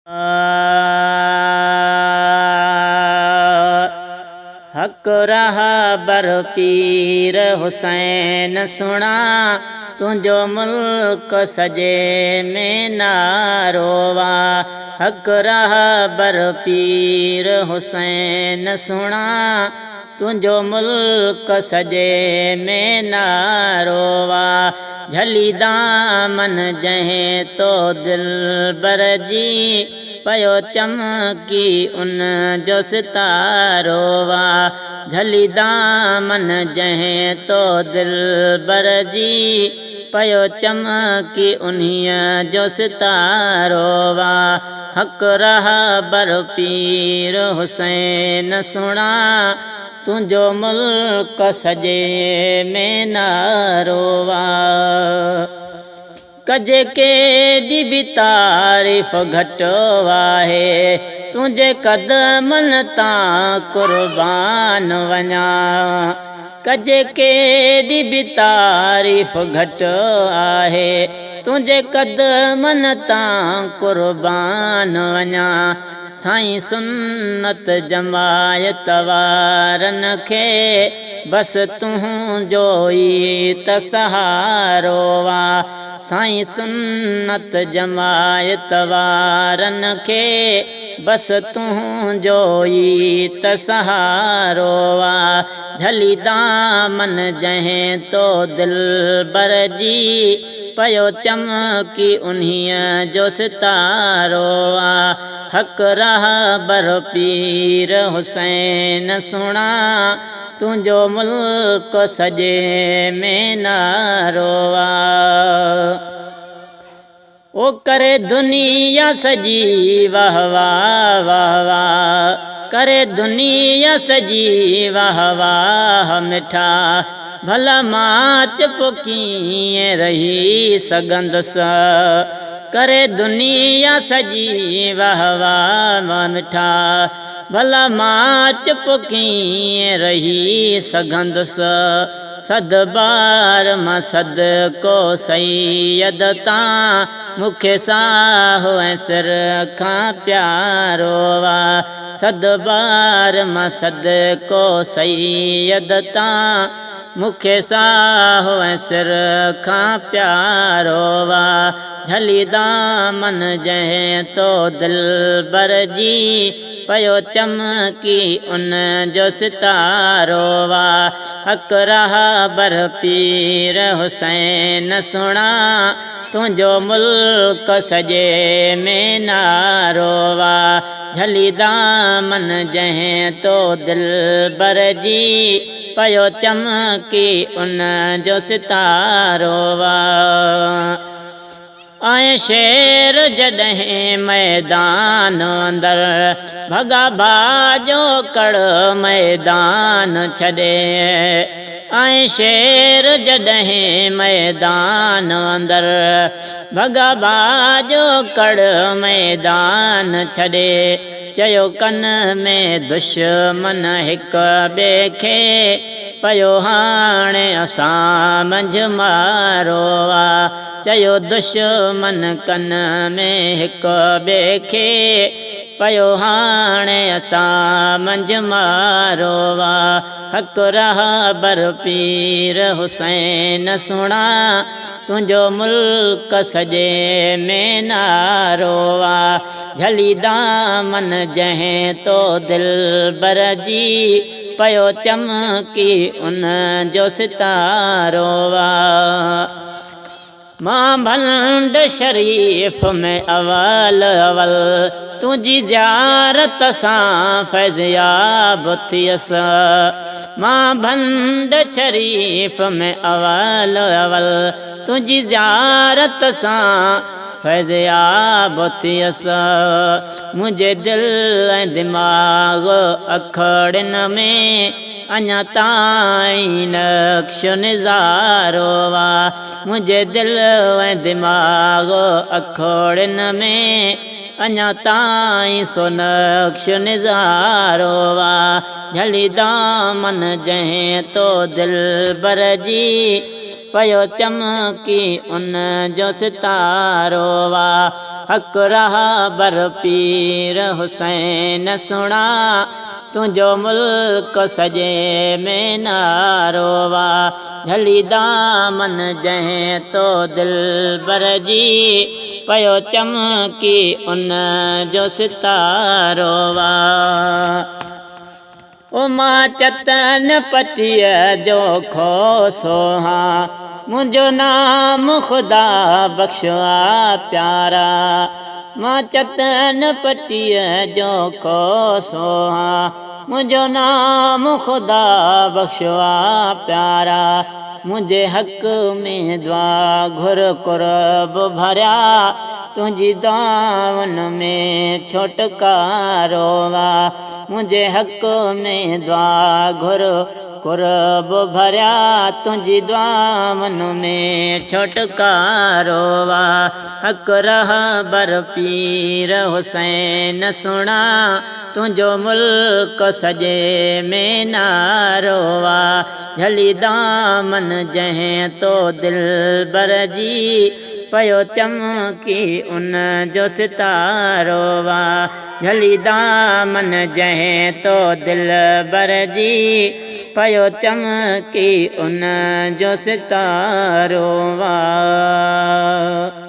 حق رهبر پير حسين سهڻا تنهنجو ملڪ سڄي ۾ نعرو آ. حق رهبر پير حسين سهڻا تنهنجو ملڪ سڄي ۾ نعرو آ. جهلي دامن جنهن تو دلبر جي پيو چمڪي ان جو ستارو آ. جهلي دامن جنهن تو دلبر جي پيو چمڪي انهيء جو ستارو آ. حق رهبر پير حسين سهڻا تنهنجو ملڪ سڄي ۾ نعرو آ. ڪجي ڪيڏي به تعريف گهٽ آهي تنهنجي قدمن تان قربان وڃان. ڪجي ڪيڏي به تعريف گهٽ آهي تنهنجي قدمن تان قربان وڃان. سائين سنت جماعت وارن کي بس تنهنجو ئي ته سهارو آ. سائين سنت جماعت وارن کي بس تنهنجو ئي ته سهارو آ. جهلي دامن جنهن تو دلبر جي پيو چمڪي انهيء جو ستارو آ. حق رهبر پير حسين سهڻا تنهنجو ملڪ سڄي ۾ نعرو آ. او ڪري دنيا سڄي واهه واهه واهه واهه ڪري دنيا سڄي واهه واهه مٺا ڀلا مان چپ ڪيئن رهي سگهندس ڪري دنيا سڄي واهه واهه مٺا ڀلا مان چپ ڪيئن رهي سگهندس صد بار مان صدقو سيد تان مون کي ساهه ۽ سر کان پيارو آ. صد بار مان صدقو سيد تان مون کي ساهه ۽ سر کان پيارو آ. جهلي دامن جنهن تو دلبر جي پيو چمڪي ان جو ستارو آ. حق رهبر پير حسين سهڻا تنهنجو ملڪ سڄي ۾ نعرو آ. جهلي دامن جنهن تو دلبر جي پيو چمڪي ان جو ستارو آ. ۽ شير جڏهن ميدان اندر ڀڳا ڀاڄو ڪڙ ميدان ڇڏي. ۽ شير جڏهن ميدان اندر ڀڳا ڀاڄو ڪڙ ميدان ڇڏي. چيو ڪن ۾ دشمن هڪ ٻئي کي پيو هاڻي اسان منجهه مارو آ. چيو دشمن ڪن ۾ هڪ ٻئي کي پيو هاڻي اسان منجهه مارو آ. حق رهبر پير حسين سهڻا تنهنجو ملڪ سڄي ۾ نعرو آ. جهلي دامن جنهن تو دلبر جي پيو چمڪي ان جو ستارو آ. مان ڀنڊ شريف ۾ اول اول تنهنجي زيارت سان فيضياب ٿيس. مان ڀنڊ شريف ۾ اول اول تنهنجي زيارت سان فيضياب ٿيس. منهنجي دل ۽ دماغ اکڙين ۾ اڃا تائين نقش نظارو آ. منهنجي دل ۽ دماغ اکڙين ۾ اڃا تائين سو نقش نظارو آ. جهلي دامن جنهن تو دلبر جي پيو چمڪي ان جو ستارو آ. حق رهبر پير حسين سهڻا تنهنجو ملڪ سڄي ۾ نعرو آ. جهلي دامن جنهن تو دلبر جي پيو چمڪي ان جو ستارو آ. او مان چتن پٽيء جو کوسو هان، منهنجو نام خدا بخش آ پيارا. مان چتن پٽيء جو کوسو هان، منهنجو نام خدا بخش آ پيارا. منهنجي حق ۾ دعا گهر قرب ڀريا، تنهنجي دعائن ۾ ڇوٽڪارو آ. منهنجي حق ۾ دعا گهر قرب ڀريا، تنهنجي دعائن ۾ ڇوٽڪارو آ. حق رهبر پير حسين سهڻا، تنهنجو ملڪ سڄي ۾ نعرو آ. جهلي دامن جنهن تو دلبر جي، پيو چمڪي ان جو ستارو آ. جهلي دامن جنهن تو دلبر جي، پيو چمڪي ان جو ستارو آ.